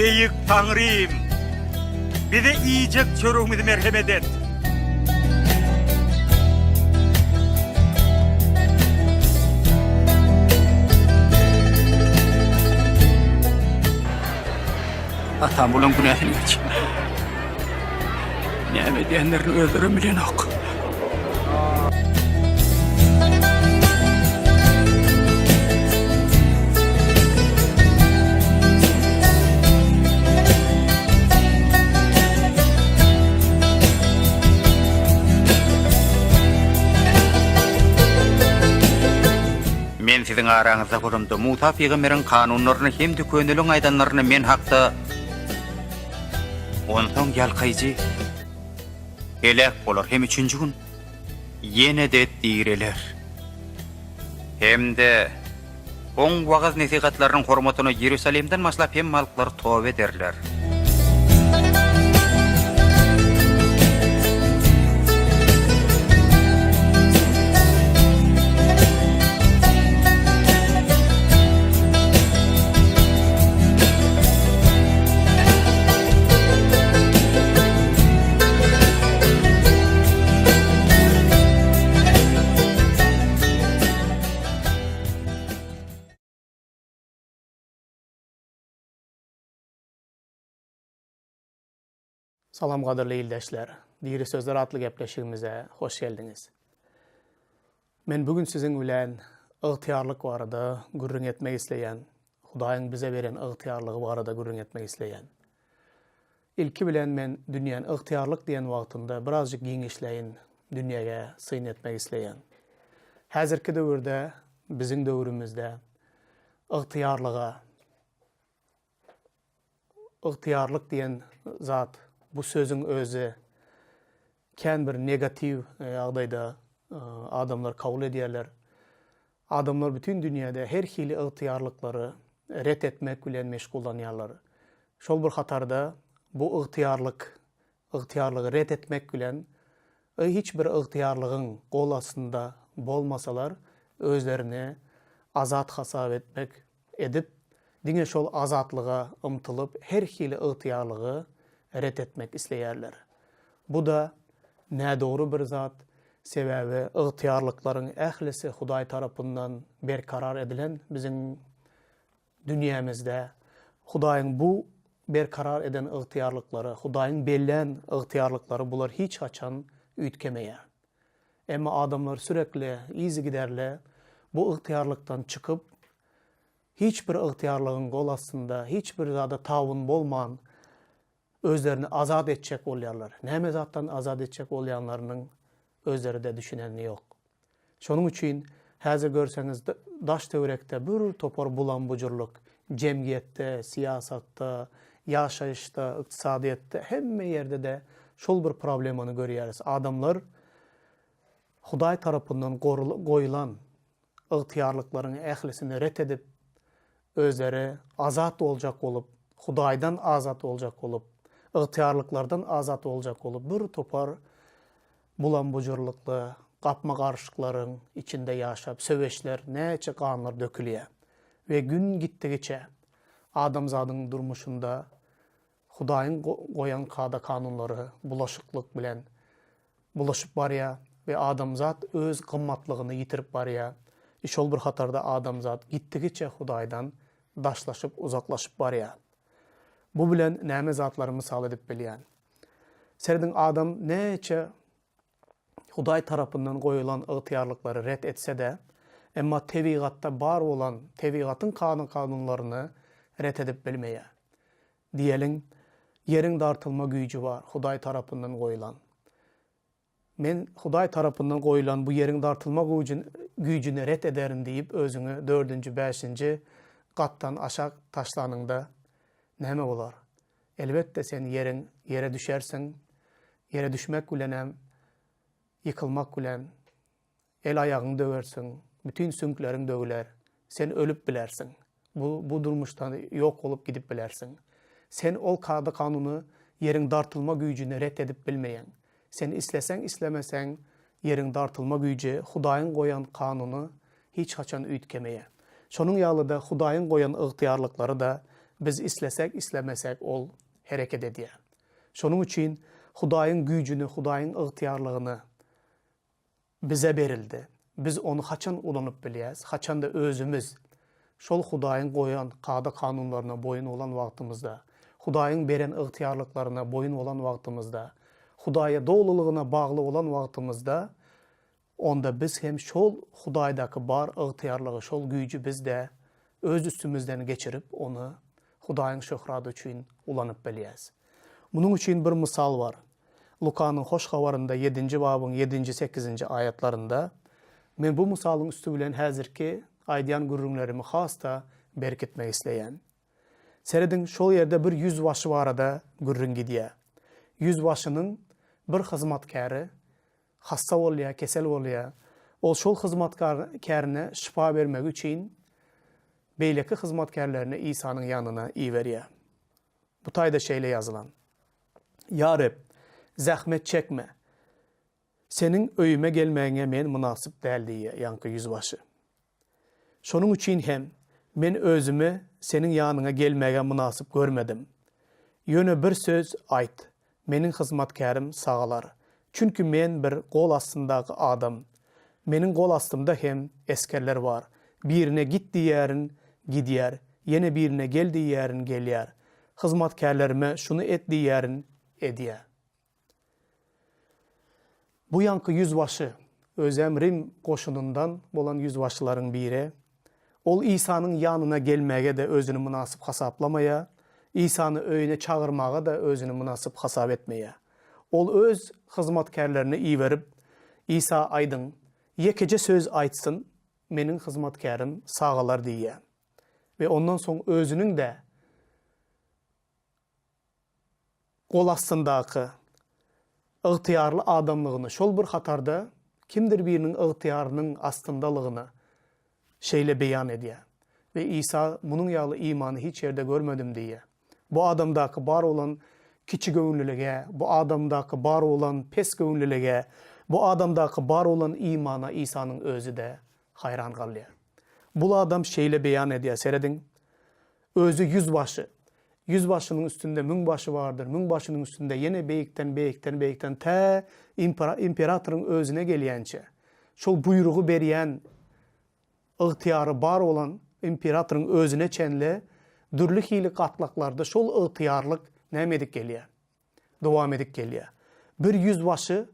Beýik Taňrym! Bize iýjek çöregimizi merhemet et! Atam bulaň günäsini geç. Näme edýänlerini özlerem bilenok. Men siziň araňyzda bolamda, Musa pygamberiň kanunlaryny hem-de köneliň aýdanlaryny men hakda Onsoň ýalkaýjy heläk bolar hem üçünji gün ýene-de direler. Hem-de Oň wagyz-nesihatlarynyň hormatyna Iýerusalimden başlap hemme halklar toba ederler. Salam gadyrly ildeşler! Diri sözler atly gepleşigimize hoş geldiňiz. Men bu gün siziň bilen ygtyýarlyk barada gürrüň etmek isleýän. Hudaýyň bize beren ygtyýarlygy barada gürrüň etmek isleýän. Ilki bilen men dünýäni ygtyýarlyk diýen wagtymda birazjyk giňişleýin dünýäge syn etmek isleýän. Häzirki döwürde biziň döwrümizde ygtyýarlyga ygtyýarlyk diýen zat bu sözüň özi kän bir negatiw ýagdaýda adamlar kabul edýärler. Adamlar bütin dünýäde her hili ygtyýarlyklary ret etmek bilen meşgullanýarlar. Şol bir hatarda bu ygtyýarlyk, ygtyýarlygy ret etmek bilen hiç bir ygtyýarlygyň gol astynda bolmasalar özlerini azat hasap etmek edip, diňe şol azatlyga ymtylyp her hili ygtyýarlygy ret etmek isleýärler. Bu-da nädogry bir zat, sebäbi ygtyýarlyklaryň ählisi Hudaý tarapyndan berkarar edilen biziň dünýämizde. Hudaýyň bu berkarar eden ygtyýarlyklary, Hudaýyň bellän ygtyýarlyklary bular hiç haçan üýtgemeýär. Emma adamlar sürekli, yzygiderli bu ygtyýarlykdan çykyp, hiç bir ygtyýarlygyň gol astynda, hiç bir zada tabyn bolman, özlerini azat etjek bolýarlar. Näme zatdan azat etjek bolýanlarynyň özleri-de düşüneni ýok. Şonuň üçin häzir görseňiz daş-töwerekde bir topar bulam-bujurlyk, jemgyýetde, syýasatda, ýaşaýyşda, ykdysadyýetde hemme ýerde-de şol bir problemany görýäris. Adamlar Hudaý tarapyndan goýlan ygtyýarlyklaryň ählisini ret edip, özleri azat boljak bolup, Hudaýdan azat boljak bolup, ygtyýarlyklardan azat boljak bolup bir topar bulam-bujurlykly gapma-garşyklaryň içinde ýaşap, söweşler, näçe ganlar dökülýär we gün gitdigiçe adamzadyň durmuşynda Hudaýyň goýan kada-kanunlary bulaşyklyk bilen bulaşyp barýar we adamzat öz gymmatlygyny ýitirip barýar. I şol bir hatarda adamzat gitdigiçe Hudaýdan daşlaşyp, uzaklaşyp barýar. Bu bilen näme zatlary mysal edip bilýän? Serediň adam näçe Hudaý tarapyndan goýulan ygtyýarlyklary ret etse-de, emma tebigatda bar bolan tebigatyň kada-kanunlaryny ret edip bilmeýär. Diýeliň, ýeriň dartylma güýji bar, Hudaý tarapyndan goýlan. Men Hudaý tarapyndan goýlan bu ýeriň dartylma güýjüni ret ederin diýip özüňi dördünji, bäşinji gatdan aşak taşlanyňda näme bolar? Elbetde sen ýeriň ýere düşersiň, ýere düşmek bilenem ýykylmak bilen El-aýagyňy döwersiň, bütin süňkleriň döwüler. Sen ölüp bilersiň. Bu, bu durmuşdan ýok bolup gidip bilersiň. Sen ol kada-kanuny, ýeriň dartylma güýjüni ret edip bilmeýäň. Sen isleseň-islemeseň, ýeriň dartylma güýji, Hudaýyň goýan kanuny hiç haçan üýtgemeýär. Şonuň ýaly-da Hudaýyň goýan ygtyýarlyklary-da. Biz islesek, islemesek ol hereket edýär. Şonuň üçin Hudaýyň güýjüni, Hudaýyň ygtyýarlygyny bize berildi. Biz ony haçan ulanyp bilýäs? Haçanda özümiz şol Hudaýyň goýan kada-kanunlaryna boýun bolan wagtymyzda, Hudaýyň beren ygtyýarlyklaryna boýun bolan wagtymyzda, Hudaýa dolulygyna bagly bolan wagtymyzda, onda biz hem şol Hudaýdaky bar ygtyýarlygy, şol güýji biz-de öz üstümizden geçirip, ony Hudaýyň şöhraty üçin ulanyp bilýäs. Munuň üçin bir mysal bar. Lukanyň Hoş Habarynda ýedinji babyň ýedinji, sekizinji aýatlarynda men bu mysalyň üsti bilen häzirki aýdýan gürrüňlerimi has-da berkitmek isleýän. Serediň, şol ýerde bir ýüzbaşy barada gürrüň gidýär. Ýüzbaşynyň bir hyzmatkäri hassa bolýar, kesel bolýar. Ol şol hyzmatkärine şypa bermegi üçin beýleki hyzmatkärlerini Isanyň ýanyna iberýär. Bu taýda şeýle ýazylan, Ýa Reb, zähmet çekme. Seniň öýüme gelmegiňe men mynasyp däl diýýär ýaňky ýüzbaşy. Şonuň üçin hem men özümi seniň ýanyňa gelmäge mynasyp görmedim. Ýöne bir söz aýt, meniň hyzmatkärim sagalar. Çünki men bir gol astyndaky adam. Meniň gol astymda hem esgerler bar. Birine git diýýärin, gidýär, ýene birine gel diýýärin, gelýär. Hyzmatkärlerime şuny et diýýärin, edýär. Bu ýaňky ýüzbaşy, özem rim goşunyndan bolan ýüzbaşylaryň biri. Ol Isanyň ýanyna gelmäge-de özüni mynasyp hasaplamaýar, Isany öýüne çagyrmaga-da özüni mynasyp hasap etmeýär. Ol öz hyzmatkärlerini iberip, Isa aýdyň, ýekeje söz aýtsyn, meniň hyzmatkärim sagalar diýýär. We ondan soň özüniň-de gol astyndaky ygtyýarly adamlygyny, şol bir hatarda kimdir biriniň ygtyýarynyň astyndalygyny şeýle beýan edýär. We Isa munuň ýaly imany hiç ýerde görmedim diýýär. Bu adamdaky bar bolan kiçigöwünlilige, bu adamdaky bar bolan pesgöwünlilige, bu adamdaky bar bolan imana Isanyň özi-de haýran galýar. Bul adam şeýle beýan edýär, serediň, Özi ýüzbaşy. Ýüzbaşynyň üstünde müňbaşy bardyr, müňbaşynyň üstünde ýene beýikden, beýikden, beýikden tä imperatoryň özüne gelýänçä, şol buýrugy berýän ygtyýary bar bolan imperatoryň özüne çenli dürli hili gatlaklarda şol ygtyýarlyk näme edip gelýär? Dowam edip gelýär. Bir ýüzbaşy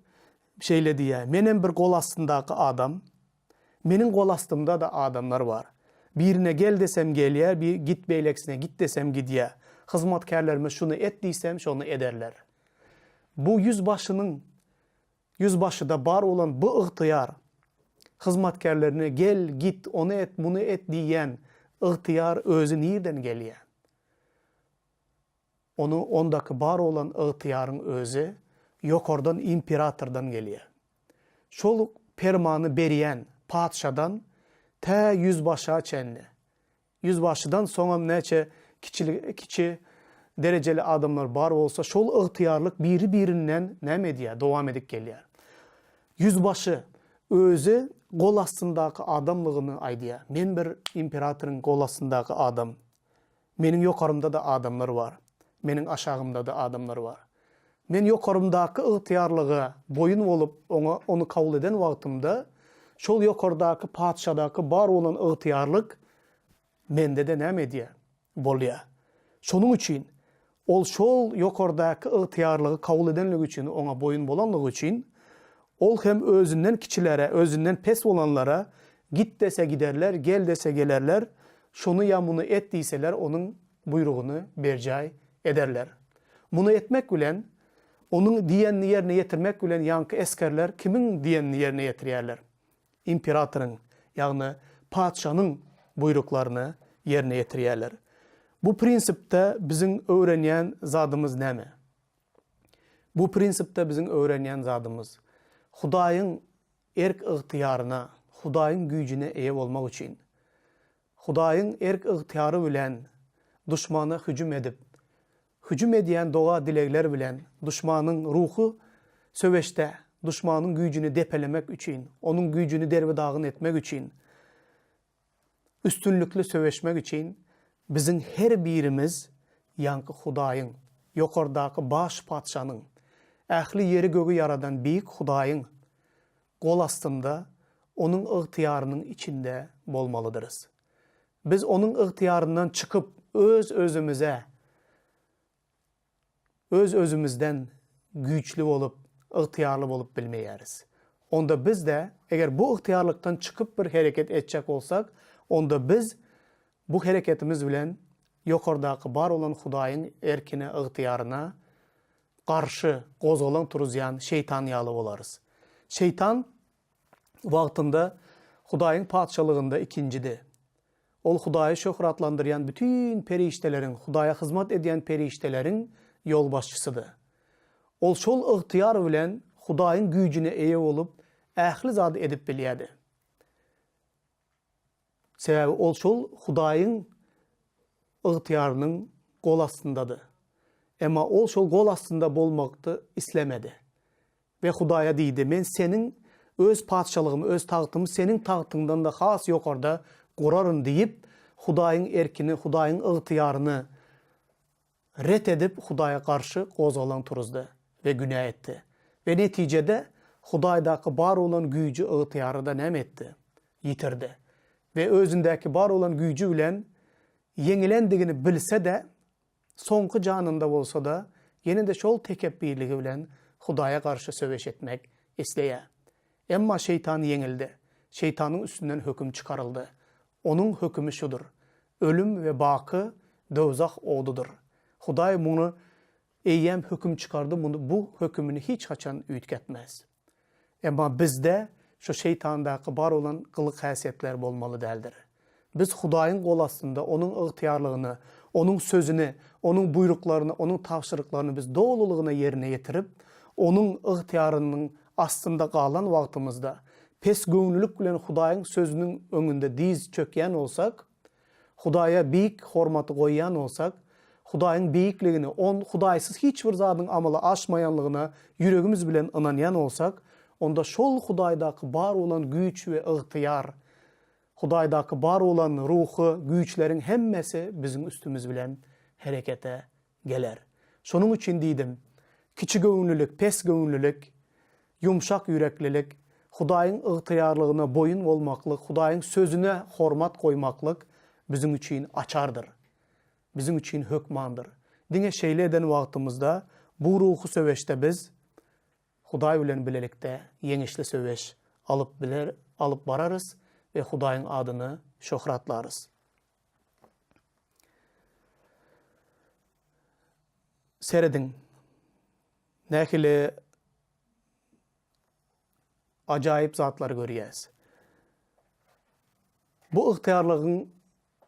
şeýle diýýär, Menem bir gol astyndaky adam, Meniň gol astymda-da adamlar bar. Birine gel desem gelýär, bir git beýlekisine git desem gidýär. Hyzmatkärlerime şuny et diýsem, şony ederler. Bu ýüzbaşynyň, ýüzbaşyda bar bolan bu ygtyýar, hyzmatkärlerine gel, git, ony et, muny et diýýän ygtyýar özi nirden gelýär? Ony ondaky bar bolan ygtyýaryň özi ýokardan imperatordan gelýär. Şol permany berýän patyşadan tä ýüzbaşa çenli, ýüzbaşydan soňam näçe kiçili kiçi derejeli adamlar bar bolsa şol ygtyýarlyk biri-birinden näme edýär, dowam edip gelýär. Ýüzbaşy özi gol astyndaky adamlygyny aýdýar. Men bir imperatoryň gol astyndaky adam. Meniň ýokarymda-da adamlar bar, meniň aşagymda-da adamlar bar. Men ýokarymdaky ygtyýarlyga boýun bolup, oňa ony kabul eden wagtymda, şol ýokardaky patyşadaky bar bolan ygtyýarlyk mende-de näme edýär? Bolýar. Şonuň üçin, ol şol ýokardaky ygtyýarlygy kabul edenligi üçin, oňa boýun bolanlygy üçin, ol hem özünden kiçilere, özünden pes bolanlara git dese giderler, gel dese gelerler, Şuny ýa muny et diýseler, onuň buýrugyny berjaý ederler. Muny etmek bilen, onuň diýenini ýerine ýetirmek bilen ýaňky esgerler kimiň diýenini ýerine ýetirýärler? Imperatoryň, ýagny patyşanyň buýruklaryny ýerine ýetirýärler. Bu prinsipde biziň öwrenýän zadymyz näme? Bu prinsipde biziň öwrenýän zadymyz, Hudaýyň erk-ygtyýaryna, Hudaýyň güýjüne eýe bolmak üçin, Hudaýyň erk-ygtyýary bilen duşmana hüjüm edip, hüjüm edýän doga-dilegler bilen duşmanyň ruhy söweşde duşmanyň güýjüni depelemek üçin, onuň güýjüni derbi-dagyn etmek üçin, üstünlikli söweşmek üçin. Biziň her birimiz ýaňky Hudaýyň, ýokardaky Baş Patyşanyň, ähli ýeri-gögi ýaradan Beýik Hudaýyň gol astynda, Onuň ygtyýarynyň içinde bolmalydyrys. Biz Onuň ygtyýaryndan çykyp, öz-özümize Öz-özümizden güýçli bolup, ygtyýarly bolup bilmeýäris. Onda biz-de, eger bu ygtyýarlykdan çykyp bir hereket etjek bolsak, onda biz bu hereketimiz bilen ýokardaky bar bolan Hudaýyň erkine, ygtyýaryna garşy gozgalaň turuzýan şeýtan ýaly bolarys. Şeýtan wagtynda Hudaýyň Patyşalygynda ikinjidi. Ol Hudaýy şöhratlandyrýan bütin perişdeleriň, Hudaýa hyzmat edýän perişdeleriň ýolbaşçysydy. Ol şol ygtyýar bilen Hudaýyň güýjüne eýe bolup, ähli zady edip bilýärdi. Sebäbi ol şol Hudaýyň ygtyýarynyň gol astyndady. Emma ol şol gol astynda bolmakdy islemedi. We Hudaýa diýdi, Men Seniň Öz patyşalygymy, Öz tagtymy Seniň tagtyňdan-da has ýokarda guraryn diýip, Hudaýyň erkini, Hudaýyň ygtyýaryny ret edip, Hudaýa garşy gozgalaň turuzdy we günä etdi. We netijede, Hudaýdaky bar bolan güýji, ygtyýary-da näme etdi? Ýitirdi. We özündäki bar bolan güýji bilen ýeňilendigini bilse-de, Soňky janynda bolsa-da, ýene-de şol tekepbirligi bilen Hudaýa garşy söweş etmek isleýär. Emma Şeýtan ýeňildi. Şeýtanyň üstünden höküm çykaryldy. Onuň hökümi şudur, ölüm we baky dowzah odudyr. Hudaý muny eýýäm höküm çykardy, muny bu hökümini hiç haçan üýtgetmez. Emma bizde şu şeýtandaky bar bolan gylyk-häsiýetler bolmaly däldir. Biz Hudaýyň gol astynda Onuň ygtyýarlygyny, Onuň Sözüni, Onuň buýruklaryny, Onuň tabşyryklaryny biz dolulygyna ýerine ýetirip, Onuň ygtyýarynyň astynda galan wagtymyzda, pesgöwünlilik bilen Hudaýyň Sözüniň öňünde dyz çökýän bolsak, Hudaýa beýik hormaty goýýan bolsak, Hudaýyň beýikligini, On Hudaýsyz hiç bir zadyň amala aşmaýanlygyna ýüregimiz bilen ynanýan bolsak, onda şol Hudaýdaky bar bolan güýç we ygtyýar, Hudaýdaky bar bolan ruhy güýçleriň hemmesi biziň üstümiz bilen herekete geler. Şonuň üçin diýdim, kiçigöwünlilik, pesgöwünlilik, ýumşak ýüreklilik, Hudaýyň ygtyýarlygyna boýun bolmaklyk, Hudaýyň sözüne hormat goýmaklyk biziň üçin açardyr. Biziň üçin hökmandyr. Diňe şeýle eden wagtymyzda bu ruhy söweşde biz Hudaý bilen bilelikde ýeňişli söweş alyp biler, alyp bararys we Hudaýyň adyny şöhratlarys. Serediň, nähili ajaýyp zatlary görýäs. Bu ygtyýarlygyň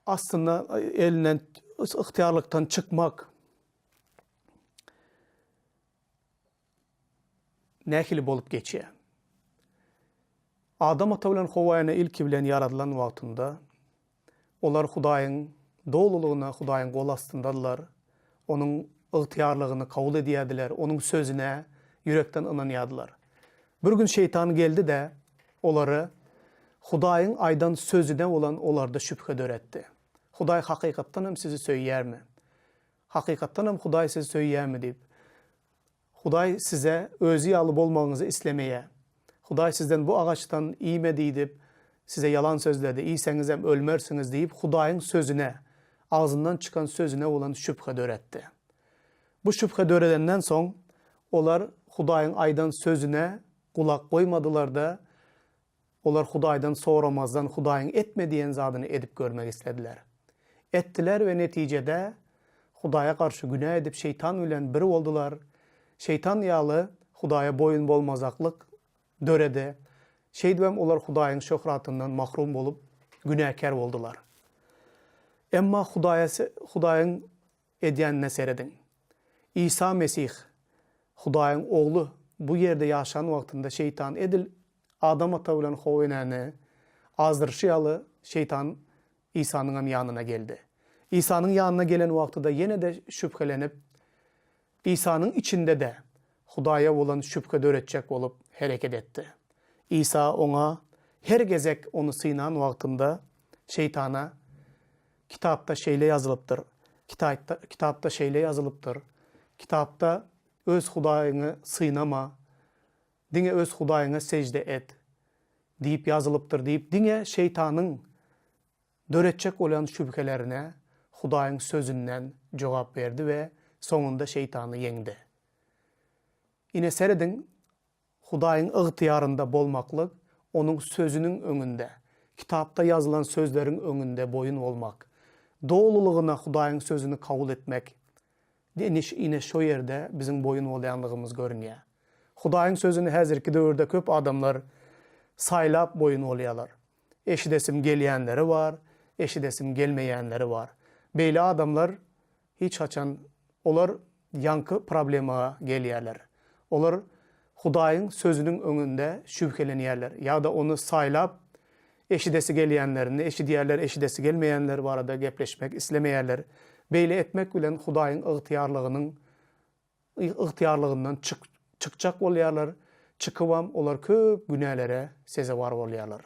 aslynda elinden ygtyýarlykdan çykmak nähili bolup geçýär? Adam ata bilen Howa ene ilki bilen ýaradylan wagtynda olar Hudaýyň dolulygyna Hudaýyň gol astyndadylar, Onuň ygtyýarlygyny kabul edýärdiler, Onuň sözüne ýürekden ynanýardylar. Bir gün şeýtan geldi-de, olary Hudaýyň aýdan sözüne bolan olarda şübhe döretdi. Hudaý hakykatdan hem sizi söýýärmi? Hakykatdan hem Hudaý sizi söýýärmi diýip. Hudaý size özi ýaly bolmagyňyzy islemeýär. Hudaý sizden bu agaçdan iýme diýdip, size ýalan sözledi, iýseňizem ölmersiňiz diýip, Hudaýyň sözüne, agzyndan çykan sözüne bolan şübhe döretdi. Bu şübhe döredenden soň, olar Hudaýyň aýdan sözüne gulak goýmadylar-da, Olar Hudaýdan soramazdan Hudaýyň etme diýen zadyny edip görmek islediler. Etdiler we netijede Hudaýa garşy günä edip şeýtan bilen bir boldular. Şeýtan ýaly Hudaýa boýun bolmazaklyk döredi. Şeýdibem olar Hudaýyň şöhratyndan mahrum bolup günäkär boldular. Emma Hudaýa Hudaýyň edýänine serediň. Isa Mesih, Hudaýyň Ogly bu ýerde ýaşan wagtynda şeýtan edil Adam ata bilen How enäni azdyryşy ýaly şeýtan Isanyňam ýanyna geldi. Isanyň ýanyna gelen wagtyda ýene-de şübhelenip, Isanyň içinde-de Hudaýa bolan şübhe döretjek bolup hereket etdi. Isa oňa her gezek ony synan wagtynda şeýtana. Kitapda şeýle ýazylypdyr, Kitaýtda, kitapda şeýle ýazylypdyr, Kitapda öz Hudaýyňy synama, diňe öz Hudaýyňa sežde et diýip ýazylypdyr diýip, diňe şeýtanyň döretjek bolýan şübhelerine Hudaýyň Sözünden jogap berdi we soňunda şeýtany ýeňdi. Ine serediň, Hudaýyň ygtyýarynda bolmaklyk, Onuň Sözüniň öňünde, kitapda ýazylan sözleriň öňünde boýun bolmak, dolulygyna Hudaýyň Sözüni kabul etmek, ine şo ýerde biziň boýun bolýanlygymyz görünýär. Hudaýyň Sözüni häzirki döwürde köp adamlar saýlap boýun bolýarlar. Eşidesim gelýänleri bar, eşidesim gelmeýänleri bar. Beýle adamlar hiç haçan olar ýaňky problema gelýärler. Olar Hudaýyň Sözüniň öňünde şübhelenýärler ýa-da ony saýlap eşidesi gelýänlerini eşidýärler, eşidesi gelmeýänler barada gepleşmek islemeýärler. Beýle etmek bilen Hudaýyň ygtyýarlygynyň ygtyýarlygyndan çykjak bolýarlar, çykybam olar köp günälere sezewar bolýarlar.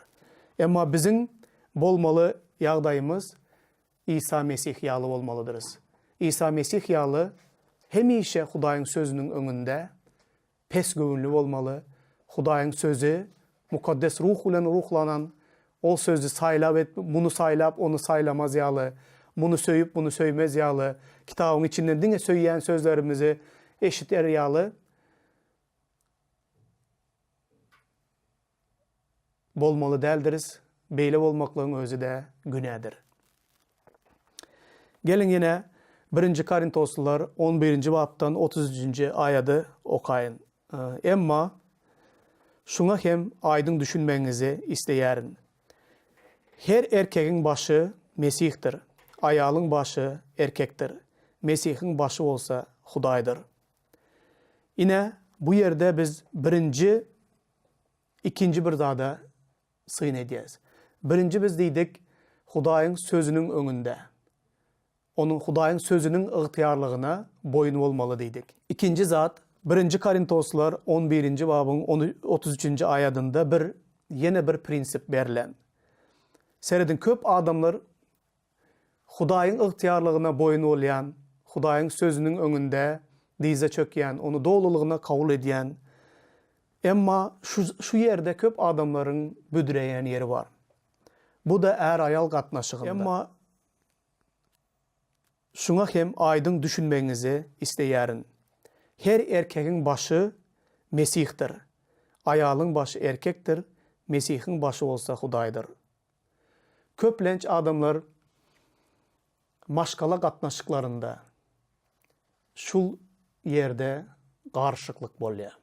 Emma biziň bolmaly ýagdaýymyz Isa Mesih ýaly bolmalydyrys. Isa Mesih ýaly hemişe Hudaýyň Sözüniň öňünde pes göwünli bolmaly, Hudaýyň Sözi Mukaddes Ruh bilen ruhlanan, ol Sözi saýlap et, muny saýlap, ony saýlamaz ýaly, muny söýüp, muny söýmez ýaly, kitabyň içinden diňe söýýän sözlerimizi eşider ýaly bolmaly däldiris, beýle bolmaklygyň özi-de günädir. Geliň ýene Birinji Korintoslylar on birinji bapdan 33 üçünji aýady okaýyn. Emma şuňa hem aýdyň düşünmegiňizi isleýärin. Her erkegiň başy Mesihdir, aýalyň başy erkekdir, Mesihiň başy bolsa Hudaýdyr. Ine, bu ýerde biz birinji ikinji bir zada syn edýäris. Birinji biz diýdik, Hudaýyň Sözüniň öňünde, Onuň Hudaýyň Sözüniň ygtyýarlygyna boýun bolmaly diýdik. Ikinji zat, Birinji Korintoslar on birinji babyň on 33-nji aýadynda bir ýene bir prinsip berlen. Serediň, köp adamlar Hudaýyň ygtyýarlygyna boýun bolýan, Hudaýyň Sözüniň öňünde dyza çökýän, ony dolulygyna kabul edýän. Emma şu şu ýerde köp adamlaryň büdreýän ýeri bar. Bu-da är-aýal gatnaşygynda. Emma şuňa hem aýdyň düşünmegiňizi isleýärin. Her erkegiň başy Mesihdir. Aýalyň başy erkekdir, Mesihiň başy bolsa Hudaýdyr. Köplenç adamlar maşgala gatnaşyklarynda şul ýerde garyşyklyk bolýar.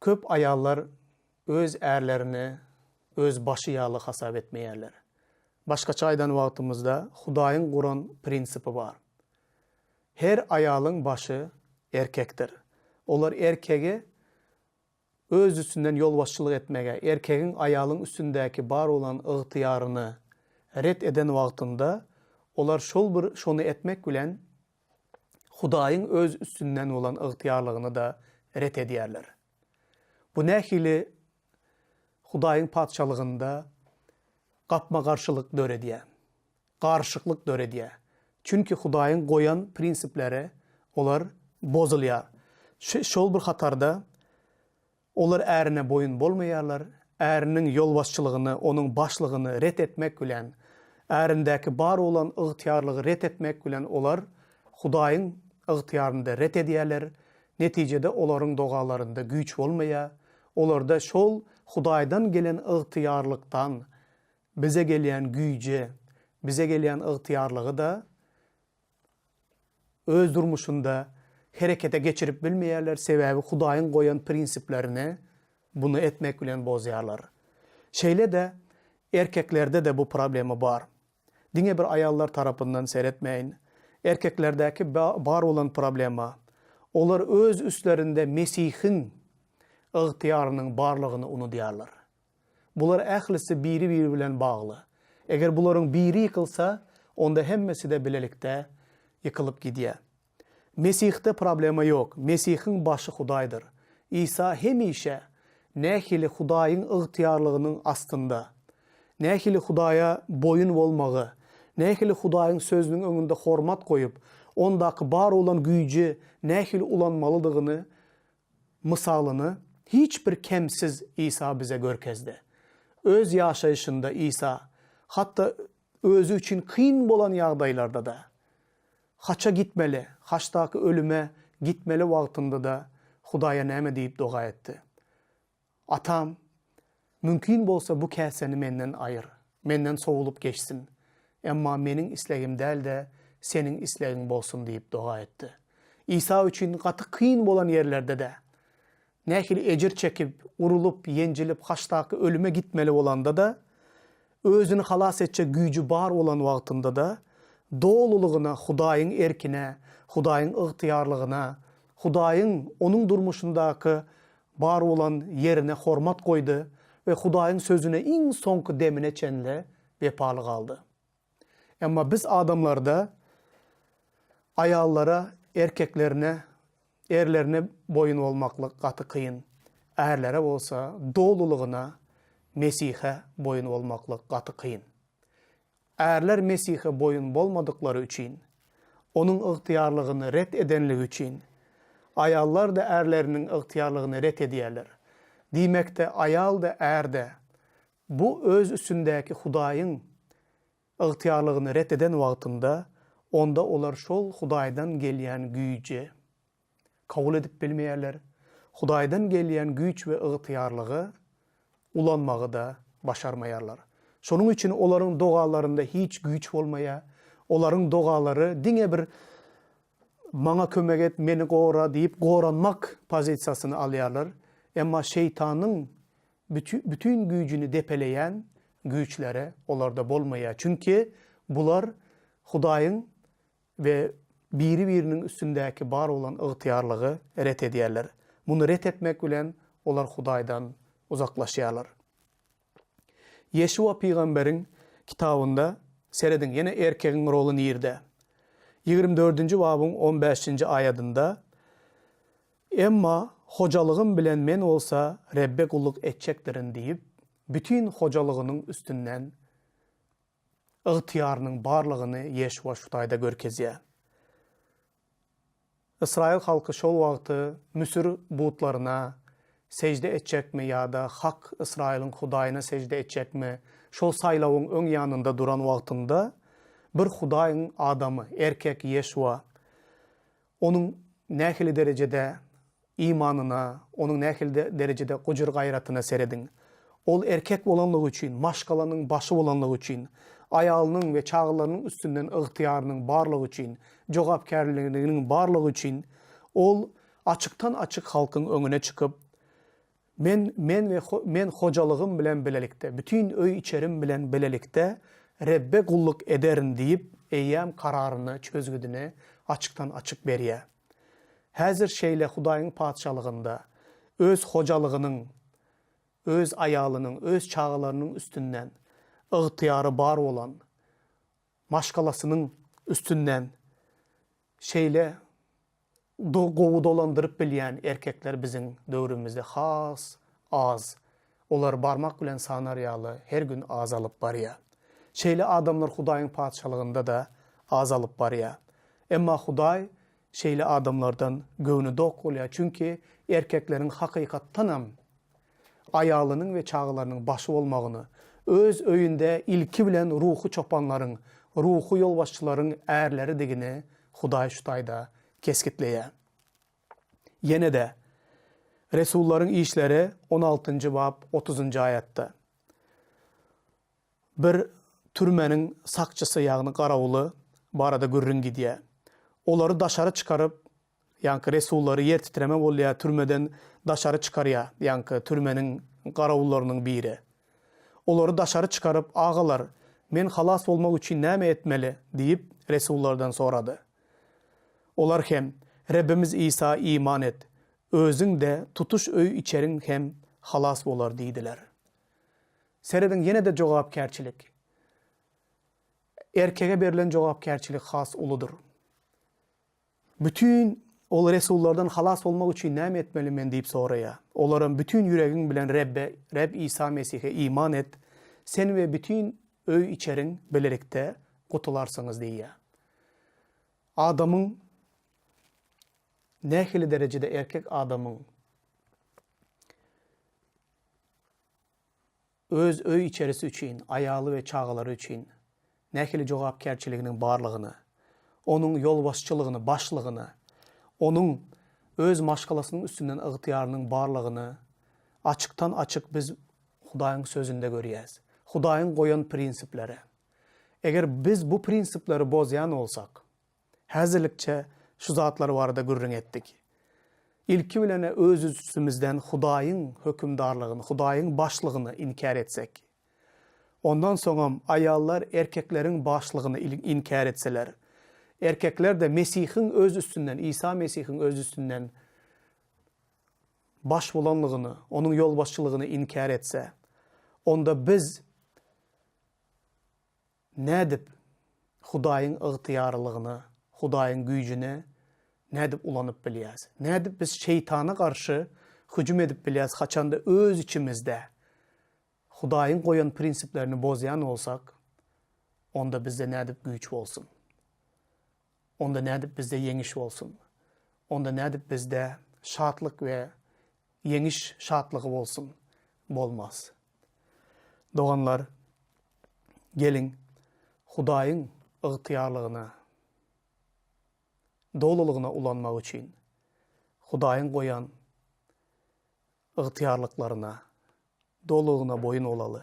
Köp aýallar öz ärlerini öz başy ýaly hasap etmeýärler. Başgaça aýdan wagtymyzda Hudaýyň guran prinsipi bar. Her aýalyň başy erkekdir. Olar erkegi Öz üstünden ýolbaşçylyk etmege, erkegiň aýalyň üstündäki bar bolan ygtyýaryny ret eden wagtynda, olar şol bir şony etmek bilen Hudaýyň öz üstünden bolan ygtyýarlygyny-da ret edýärler. Bu nähili Hudaýyň Patyşalygynda gapma-garşylyk döredýär, garyşyklyk döredýär. Çünki Hudaýyň goýan prinsipleri olar bozulýar. Şol bir hatarda olar ärine boýun bolmaýarlar, äriniň ýolbaşçylygyny, onuň başlygyny ret etmek bilen, ärindäki bar bolan ygtyýarlygy ret etmek bilen olar Hudaýyň ygtyýaryny-da ret edýärler, netijede olaryň dogalarynda güýç bolmaýar, olarda şol Hudaýdan gelen ygtyýarlykdan Bize gelýän güýji, bize gelýän ygtyýarlygy-da öz durmuşynda herekete geçirip bilmeýärler, sebäbi Hudaýyň goýan prinsiplerini buny etmek bilen bozýarlar. Şeýle-de erkeklerde-de bu problema bar. Diňe bir aýallar tarapyndan seretmäýin. Erkeklerdäki bar bolan problema, olar öz üstlerinde Mesihiň ygtyýarynyň barlygyny unudýarlar. Bular ählisi biri-biri bilen bagly. Eger bularyň biri ýykylsa, onda hemmesi-de bilelikde ýykylyp gidýär. Mesihde problema ýok. Mesihiň başy Hudaýdyr. Isa hemişe nähili Hudaýyň ygtyýarlygynyň astynda, nähili Hudaýa boýun bolmagy. Nähili Hudaýyň Sözüniň öňünde hormat goýup, ondaky bar bolan güýji nähili ulanmalydygyny mysalyny hiç bir kemsiz Isa bize görkezdi. Öz ýaşaýşynda Isa, hatda özi üçin kyn bolan ýagdaýlarda-da, haça gitmeli, haçdaky ölüme gitmeli wagtynda-da Hudaýa näme diýip doga etdi? Atam, mümkin bolsa bu käseni menden aýyr, menden sowulyp geçsin. Emma meniň islegim däl-de, Seniň islegiň bolsun diýip doga etdi. Isa üçin gaty kyn bolan ýerlerde-de, nähili ejir çekip, urulyp, ýenjilip, haçdaky ölüme gitmeli bolanda-da, özüni halas etjek güýji bar bolan wagtynda-da, dolulygyna Hudaýyň erkine, Hudaýyň ygtyýarlygyna, Hudaýyň onuň durmuşyndaky bar bolan ýerine hormat goýdy we Hudaýyň sözüne iň soňky demine çenli wepaly galdy. Emma biz adamlarda aýallara erkeklerine, ärlerine boýun bolmaklyk gaty kyn, ärlere bolsa dolulygyna Mesihe boýun bolmaklyk gaty kyn. Ärler Mesihe boýun bolmadyklary üçin, Onuň ygtyýarlygyny ret edenligi üçin, aýallar-da ärleriniň ygtyýarlygyny ret edýärler. Diýmekde, aýal-da, är-de bu öz üstündäki Hudaýyň ygtyýarlygyny ret eden wagtynda, onda olar şol Hudaýdan gelýän güýji kabul edip bilmeýärler, Hudaýdan gelýän güýç we ygtyýarlygy ulanmagy-da başarmaýarlar. Şonuň üçin olaryň dogalarynda hiç güýç bolmaýar. Olaryň dogalary diňe bir Maňa kömek et, meni gora diýip goranmak pozisiýasyny alýarlar. Emma şeýtanyň bütin güýjüni depeleýän güýçleri olarda bolmaýar. Çünki bular Hudaýyň we biri-biriniň üstündäki bar bolan ygtyýarlygy ret edýärler. Muny ret etmek bilen olar Hudaýdan uzaklaşýarlar. Ýeşuwa pygamberiň kitabynda, serediň, ýene erkegiň roly nirde? 24-nji babyň on bäşinji aýadynda, Emma hojalygym bilen men bolsa Rebbe gulluk etjekdirin diýip, bütin hojalygynyň üstünden ygtyýarynyň barlygyny Ýeşuwa şu taýda görkezýär. Ysraýyl halky şol wagty Müsür butlaryna sežde etjekmi ýa-da hak Ysraýylyň Hudaýyna sežde etjekmi, şol saýlawyň öň ýanynda duran wagtynda bir Hudaýyň adamy, erkek Ýeşuwa Onuň nähili derejede imanyna, onuň nähili derejede gujur-gaýratyna serediň. Ol erkek bolanlygy üçin, maşgalanyň başy bolanlygy üçin, aýalynyň we çagalarynyň üstünden ygtyýarynyň barlygy üçin, jogapkärliginiň barlygy üçin ol açykdan-açyk halkyň öňüne çykyp, Men, men we men hojalygym bilen bilelikde, bütin öý-içerim bilen bilelikde Rebbe gulluk ederin diýip, eýýäm kararyny, çözgüdini açykdan-açyk berýär. Häzir şeýle Hudaýyň Patyşalygynda öz hojalygynyň, öz aýalynyň, öz çagalarynyň üstünden ygtyýary bar bolan, maşgalasynyň üstünden şeýle gowy dolandyryp bilýän erkekler biziň döwrümizde has az. Olar barmak bilen sanar ýaly her gün azalyp barýar. Şeýle adamlar Hudaýyň Patyşalygynda-da azalyp barýar. Emma Hudaý şeýle adamlardan göwni dok bolýar, çünki erkekleriň hakykatdanam aýalynyň we çagalarynyň başy bolmagyny, öz öýünde ilki bilen ruhy çopanlaryň, ruhy ýolbaşçylaryň ärleridigini Hudaý şu taýda kesgitleýär. Ýene-de, Resullaryň işleri on altynjy bap otuzynjy aýatda, bir türmeniň sakçysy, ýagny garawuly barada gürrüň gidýär. Olary daşary çykaryp, Ýaňky resullary ýer titreme bolýar, türmeden daşary çykarýar, ýaňky türmeniň garawullarynyň biri. Olary daşary çykaryp, Agalar, men halas bolmak üçin näme etmeli? diýip, resullardan sorady. Olar hem, Rebbimiz Isa iman et, özüň-de, tutuş öý-içeriň hem halas bolar diýdiler. Serediň, ýene-de jogapkärçilik. Erkege berlen jogapkärçilik has uludyr. Bütin ol resullardan halas bolmak üçin näme etmeli men diýip soraýar. Olaram bütin ýüregiň bilen Rebbe, Reb Isa Mesihe iman et, sen we bütin öý-içeriň bilelikde. gutularsyňyz diýýär. Adamyň nähili derejede erkek adamyň öz öý içerisi üçin, aýaly we çagalary üçin nähili jogapkärçiliginiň barlygyny, onuň ýolbaşçylygyny, başlygyny, onuň öz maşgalasynyň üstünden ygtyýarynyň barlygyny açykdan-açyk biz Hudaýyň Sözünde görýäs. Hudaýyň goýan prinsipleri. Eger biz bu prinsipleri bozýan bolsak, häzirlikçe şu zatlar barada gürrüň etdik. Ilki bilen-ä öz üstümizden Hudaýyň hökümdarlygyny, Hudaýyň başlygyny inkär etsek. Ondan soňam aýallar erkekleriň başlygyny inkär etseler, erkekler-de Mesihiň öz üstünden, Isa Mesihiň öz üstünden baş bolanlygyny, Onuň ýolbaşçylygyny inkär etse, onda biz Nädip Hudaýyň ygtyýarlygyny, Hudaýyň güýjüni nädip ulanyp bilýäs? Nädip biz şeýtana garşy hüjüm edip bilýäs, haçanda öz içimizde Hudaýyň goýan prinsiplerini bozýan bolsak, onda bizde nädip güýç bolsun? Onda nädip bizde ýeňiş bolsun? Onda nädip bizde şatlyk we Ýeňiş şatlygy bolsun. Bolmaz. Doganlar, geliň, Hudaýyň ygtyýarlygyny dolulygyna ulanmak üçin, Hudaýyň goýan ygtyýarlyklaryna dolulygyna boýun bolaly.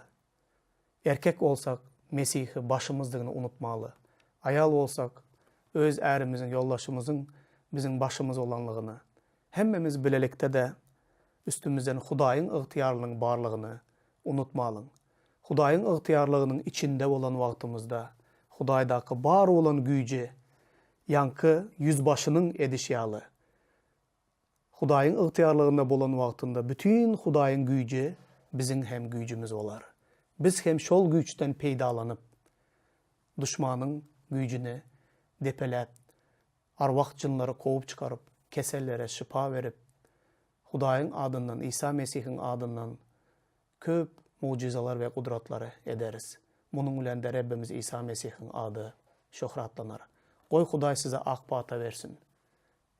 Erkek bolsak, Mesihi başymyzdygyny unutmaly. Aýal bolsak, öz ärimiziň, ýoldaşymyzyň biziň başymyz bolanlygyny, hemmemiz bilelikde-de üstümizden Hudaýyň ygtyýarlygynyň barlygyny unutmalyň. Hudaýyň ygtyýarlygynyň içinde bolan wagtymyzda, Hudaýdaky bar bolan güýji, ýaňky ýüzbaşynyň edişi ýaly, Hudaýyň ygtyýarlygynda bolan wagtynda bütin Hudaýyň güýji biziň hem güýjümiz bolar. Biz hem şol güýçden peýdalanyp, duşmanyň güýjüni depeläp, arwah-jynlary kowup çykaryp, kesellere şypa berip, Hudaýyň adyndan, Isa Mesihiň adyndan köp mugjyzalar we gudratlary ederis. Munuň bilen-de Rebbimiz Isa Mesihiň ady şöhratlanar. Goý Hudaý size ak pata bersin.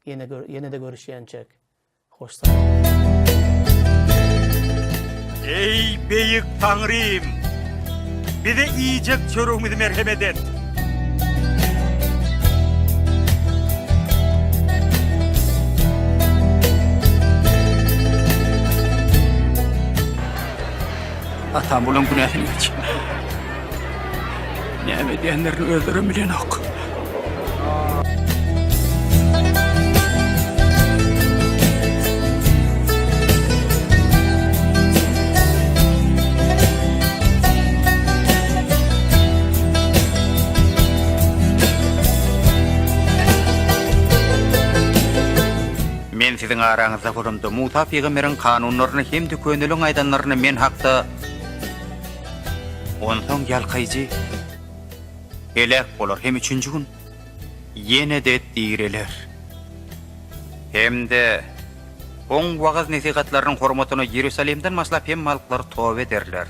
Ýene ýene-de görüşýänçäk hoş sag boluň. Eý, beýik Taňrym! Bize iýjek çöregimizi merhemet et! Atam bulaň günäsini geç. Näme edýänlerini özlerem bilenok. Men siziň araňyzda bolamda, Musa pygamberiň kanunlaryny hem-de köneliň aýdanlaryny men hakda Onsoň ýalkaýjy heläk bolar hem üçünji gün ýene-de direler. Hem-de Oň wagyz-nesihatlarynyň hormatyna Iýerusalimden başlap hemme halklar toba ederler.